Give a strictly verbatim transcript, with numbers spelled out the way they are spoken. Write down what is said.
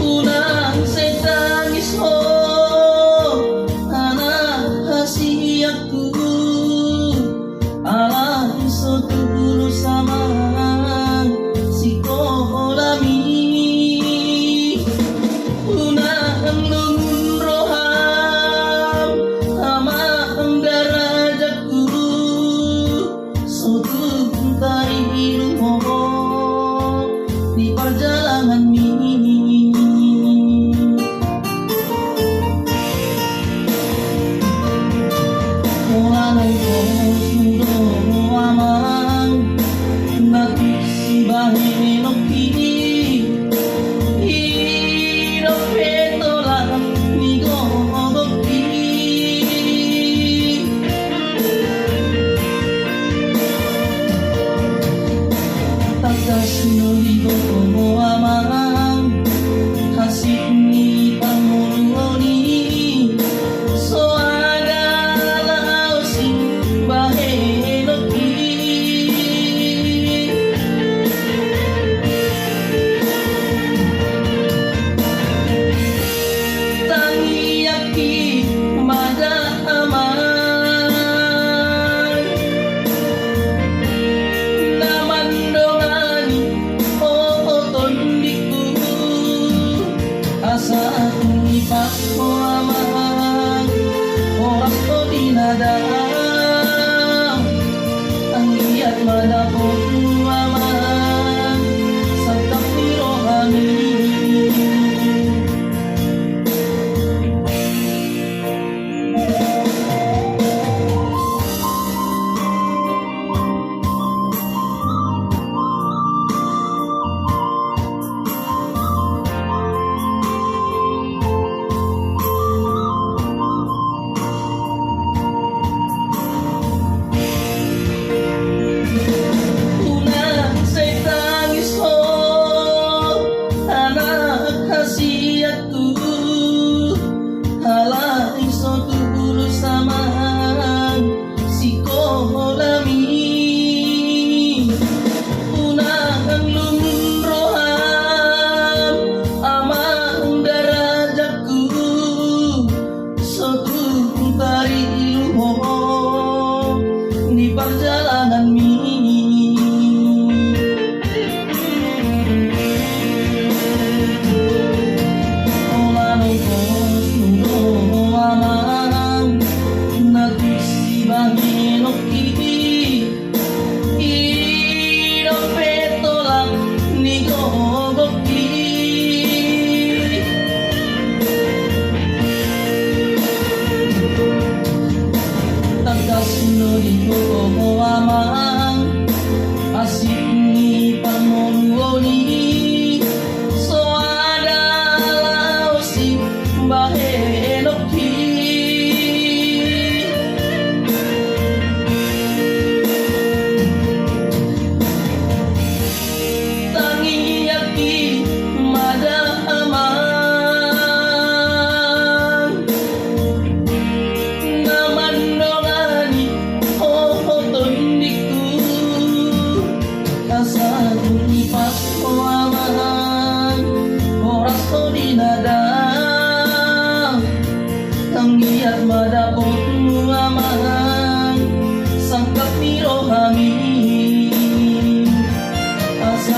Unang sai tangis ho, anak hasianku, alai so tulus amang sikolami. Unang lungun roham amang darajatku, so tung tarilu ho di parjalananmi. Holan ongkos do amang na tung sibahenonki, i dope tolap ni gogongki. Tangkas do digogo amang hansit ni parngoluon i, so ada laos sibahenonki. Tangiangki ma da amang na mandongani ho tondingku, asa tung ipas ho amang horas ho di na dao. Anggiat ma dapotmu amang sangkap ni rohami. Unang sai tangis ho, anak hasianku, alai so tulus amang sikolami. Unang lungun roham amang darajatku, so tung tarilu ho di parjalananmi. Holan ongkos do amang na tung sibahenonki, i dope tolap ni gogongki. Tangkas do digogo amang hansit ni parngoluon i, so ada laos sibahenonki. Tangiangki ma da amang na mandongani ho tondingku, asa tung ipas ho amang horas ho di na dao. Anggiat ma dapotmu amang sangkap ni rohami, asa